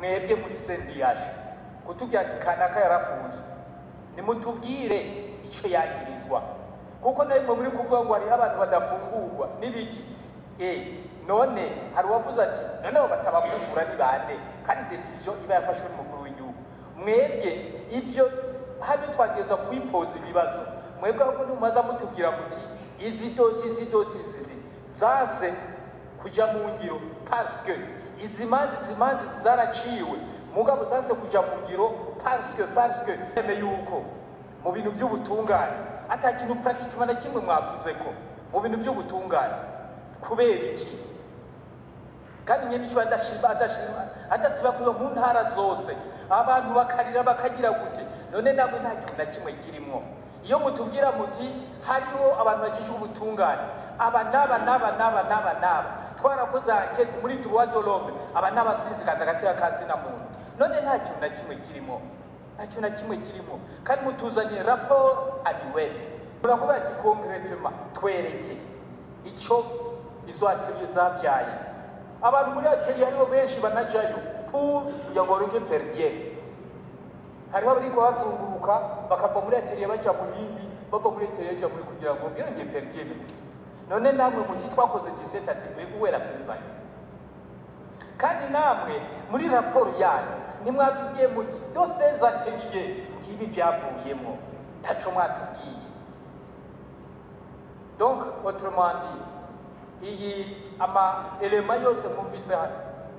Mwebwe muri CNDH kutubwira ati kanaka yarafunzwe, nimutubwire icyo yagirizwa, kuko nawe muri kuvuga ngo hariho abantu badafungurwa n'ibiki. None hari uwavuze ati noneho batabafungura ni bande, kandi décision iba yafashwe n'umukuru w'igihugu. Mwebwe ibyo hano twageza kwipoza ibibazo, mwebwe ahubwo nimumaza mutubwira muti izi dossiers, izi dossiers izi zase kuja mu ngiro parce que izi manza, izi manza zaraciwe mugabo zanse kuja mu ngiro parce que eme yuko mu bintu by'ubutungane ata kintu pratiquement na kimwe mwavuze ko mu bintu by'ubutungane. Kubera iki? Kandi nyene ico adashima, adashima, adasiba kuba mu ntara zose, abantu bakarira bakagira gute? None namwe nta kintu na kimwe kirimwo. Iyo mutubwira muti hariho abantu bakijwe ubutungane, aba n'aba n'aba n'aba n'aba n'aba, twarakoze enquête muri droit de l'homme, aba n'abasinzikaza agateka ka zina muntu. None nta kintu na kimwe kirimo, nta kintu na kimwe kirimo, kandi mutuzaniye rapport annuel. Murakuvuga ati concrètement twereke icyo izo atelier zavyaye. Abantu muri atelier hariho benshi banajayo pour kugira ngo baronke per diem. Hariho abariko bazunguruka bakava muri atelier baja mu yindi, bava muri atelier baja muri, kugira ngo birongeye per diem gusa. None namwe muti twakoze 17 atelier guhera kwizanye, kandi namwe muri raporo yanyu ntimwatubwiye muti de ces ateliers ngibi byavuyemo. Ntaco mwatubwiye. Donc autrement dit, iyi ama éléments yose mwumvise hano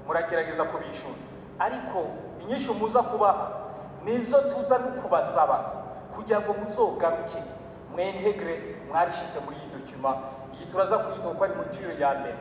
muragerageza kubishura, ariko inyishu muza kubaha nizo tuza no kubasaba kugira ngo muzogaruke mw'intègre mwarishize muri iyi document. Iyi turaza kuyita ko ari mouture ya mbere.